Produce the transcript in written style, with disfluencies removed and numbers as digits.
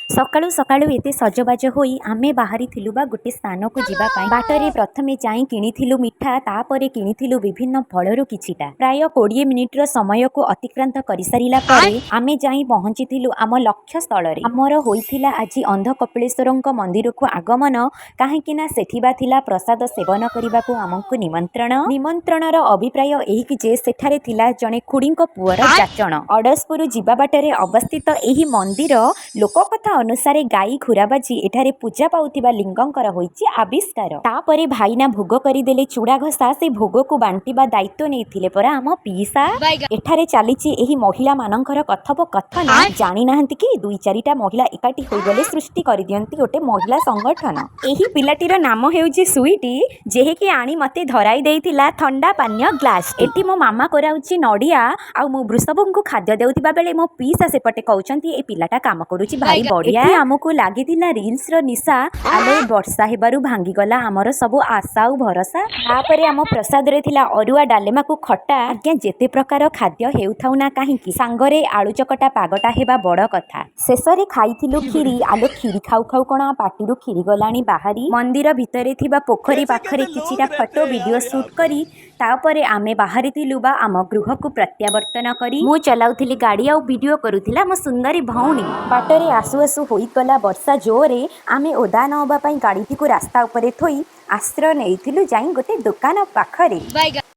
ସକାଳୁ ସକାଳୁ ଏତେ ସଜବାଜ ହୋଇ ଆମେ ବାହାରିଥିଲୁ ବା ଗୋଟେ ସ୍ଥାନକୁ ଯିବା ପାଇଁ। ବାଟରେ ପ୍ରଥମେ ଯାଇ କିଣିଥିଲୁ ମିଠା, ତାପରେ କିଣିଥିଲୁ ବିଭିନ୍ନ ଫଳରୁ କିଛିଟା। ପ୍ରାୟ 20 ମିନିଟର ସମୟକୁ ଅତିକ୍ରାନ୍ତ କରିସାରିଲା ପରେ ଆମେ ଯାଇ ପହଞ୍ଚିଥିଲୁ ଆମ ଲକ୍ଷ୍ୟ ସ୍ଥଳରେ। ଆମର ହୋଇଥିଲା ଆଜି ଅନ୍ଧ କପିଳେଶ୍ୱରଙ୍କ ମନ୍ଦିରକୁ ଆଗମନ, କାହିଁକି ନା ସେଠି ବା ଥିଲା ପ୍ରସାଦ ସେବନ କରିବାକୁ ଆମକୁ ନିମନ୍ତ୍ରଣ। ନିମନ୍ତ୍ରଣର ଅଭିପ୍ରାୟ ଏହିକି ଯେ ସେଠାରେ ଥିଲା ଜଣେ ଖୁଡ଼ିଙ୍କ ପୁଅର ଯାଚଣ। ଅଡ଼ଶପୁର ଯିବା ବାଟରେ ଅବସ୍ଥିତ ଏହି ମନ୍ଦିର, ଲୋକକଥା ଅନୁସାରେ ଗାଈ ଖୁରା ବାଜି ଏଠାରେ ପୂଜା ପାଉଥିବା ଲିଙ୍ଗଙ୍କର ହୋଇଛି ଆବିଷ୍କାର। ତାପରେ ଭାଇନା ଭୋଗ କରିଦେଲେ ଚୂଡ଼ା ଘଷା। ସେ ଭୋଗକୁ ବାଣ୍ଟିବା ଦାୟିତ୍ୱ ନେଇଥିଲେ ପରା ଆମ ପିଇସା। ଏଠାରେ ଚାଲିଛି ଏହି ମହିଳାମାନଙ୍କର କଥୋପକଥନ। ଜାଣିନାହାନ୍ତି କି, ଦୁଇ ଚାରିଟା ମହିଳା ଏକାଠି ହୋଇଗଲେ ସୃଷ୍ଟି କରିଦିଅନ୍ତି ଗୋଟେ ମହିଳା ସଂଗଠନ। ଏହି ପିଲାଟିର ନାମ ହେଉଛି ସୁଇଟି, ଯେହେକି ଆଣି ମତେ ଧରାଇ ଦେଇଥିଲା ଥଣ୍ଡା ପାନୀୟ ଗ୍ଲାସ। ଏଠି ମୋ ମାମା କୋରାଉଛି ନଡ଼ିଆ ଆଉ ମୁଁ ବୃଷଭଙ୍କୁ ଖାଦ୍ୟ ଦେଉଥିବା ବେଳେ ମୋ ପିଇସା ସେପଟେ କହୁଛନ୍ତି, ଏ ପିଲାଟା କାମ କରୁଛି ଭାରି ବଢିଆ। ଏଠି ଆମକୁ ଲାଗିଥିଲା ରିଲ୍ସର ନିଶା। ଆଲୋ, ବର୍ଷା ହେବାରୁ ଭାଙ୍ଗିଗଲା ଆମର ସବୁ ଆଶା ଆଉ ଭରସା। ତାପରେ ଆମ ପ୍ରସାଦରେ ଥିଲା ଅରୁଆ ଡାଲେମାକୁ ଖଟା। ଆଜ୍ଞା, ଯେତେ ପ୍ରକାର ଖାଦ୍ୟ ହେଉଥାଉ ନା କାହିଁକି, ସାଙ୍ଗରେ ଆଳୁ ଚକଟା ପାଗଟା ହେବା ବଡ଼ କଥା। ଶେଷରେ ଖାଇଥିଲୁ କ୍ଷୀରି। ଆଲୋ, କ୍ଷୀରି ଖାଉ ଖାଉ କ'ଣ ପାଟିରୁ କ୍ଷୀରି ଗଲାଣି ବାହାରି। ମନ୍ଦିର ଭିତରେ ଥିବା ପୋଖରୀ ପାଖରେ କିଛିଟା ଫଟୋ ଭିଡ଼ିଓ ସୁଟ୍ କରି ତାପରେ ଆମେ ବାହାରିଥିଲୁ ବା ଆମ ଗୃହକୁ ପ୍ରତ୍ୟାବର୍ତ୍ତନ କରି। ମୁଁ ଚଲାଉଥିଲି ଗାଡ଼ି ଆଉ ଭିଡ଼ିଓ କରୁଥିଲା ମୋ ସୁନ୍ଦରୀ ଭଉଣୀ। ବାଟରେ ଆସୁ ଆସୁ ହୋଇଗଲା ବର୍ଷା ଜୋରେ। ଆମେ ଓଦା ନ ହେବା ପାଇଁ ଗାଡ଼ିଟିକୁ ରାସ୍ତା ଉପରେ ଥୋଇ ଆଶ୍ରୟ ନେଇଥିଲୁ ଯାଇ ଗୋଟେ ଦୋକାନ ପାଖରେ। ବାଇଗା।